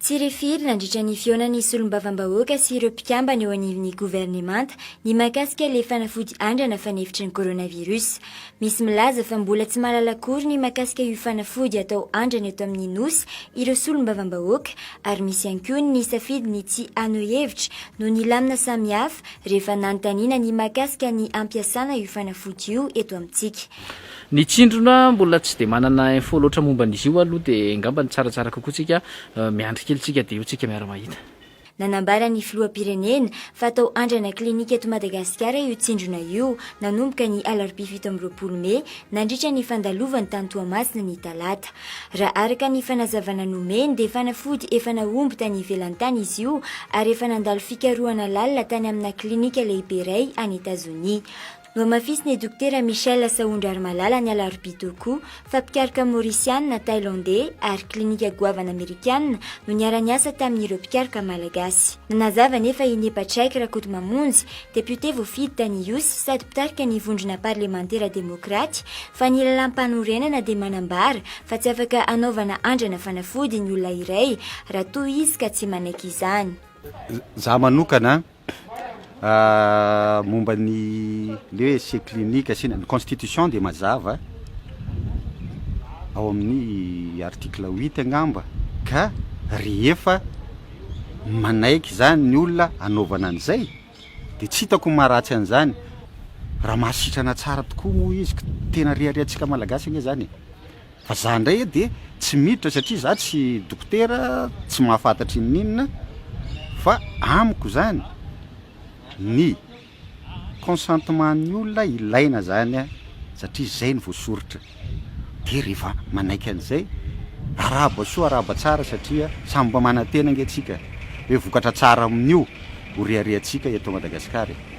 Tsy re firy nandritra ny fihaonan'ny solombavambahoaka sy ireo mpikambana eo anivon'ny governemanta ny mahakasika ilay fanafody andrana fanefitry ny coronavirus. Misy milaza fa mbola tsy mahalala akory ny mahakasika io fanafody atao andrana eto amin'ny Nosy ireo solombavambahoaka ary misy ihany koa ny nisafidy ny tsy haneho hevitra noho ny lamina samihafa rehefa nanontaniana ny mahakasika ny hampiasana io fanafody io eto amintsika. Ny tsindrona mbola tsy dia manana info loatra momba an'izy io aloha dia angamba ny tsaratsara kokoa tsika miandry kely tsika dia eo tsika miara-mahita. Nanambara ny filoham-pirenena fa atao andrana klinika eto Madagasikara io tsindrona io nanomboka ny alarobia 27 mey nandritra ny fandalovany tany Toamasina ny talata. Raha araka ny fanazavana nomeny dia fanafody efa nahomby tany ivelany tany izy io ary efa nandalo fikarohana lalina tany amina klinika lehibe iray any Etazonia. Nohamafisin'ny Dokotera Michel Sahondrarimalala ny alarobia teo koa fa mpikaroka Maorisianina, Thailandais ary klinika goavana Amerikanina no niara-niasa tamin'ireo mpikaroka Malagasy. Nanazava anefa i Nepatraiky Rakotomamonjy, depiote voafidy tany Ihosy sady mpitarika ny vondrona parlemantera demokraty fa ny lalàmpanorenana dia manambara fa tsy afaka hanaovana andrana fanafody ny olona iray raha toa izy ka tsy manaiky izany. Za manokana momba ny le hoe essai clinique sy ny constitution dia mazava ao amin'ny article huit angamba ka rehefa manaiky zany ny olona anaovana an'izay de tsy hitako ny maharatsy an'izany, raha mahasitrana tsara tokoa moa izy tena reharehantsika malagasy anie zany e. Fa za ndray de tsy miditra satria za tsy dokotera, tsy mahafantatra inoninona fa amiko zany ny consentement ny olona ilaina zany a satria zay no voasoritra de rehefa manaiky an'izay arahaba soa arahaba tsara satria samy mba manantena ange tsika hoe vokatra tsara amin'io ho reharehantsika eto Madagasikara e.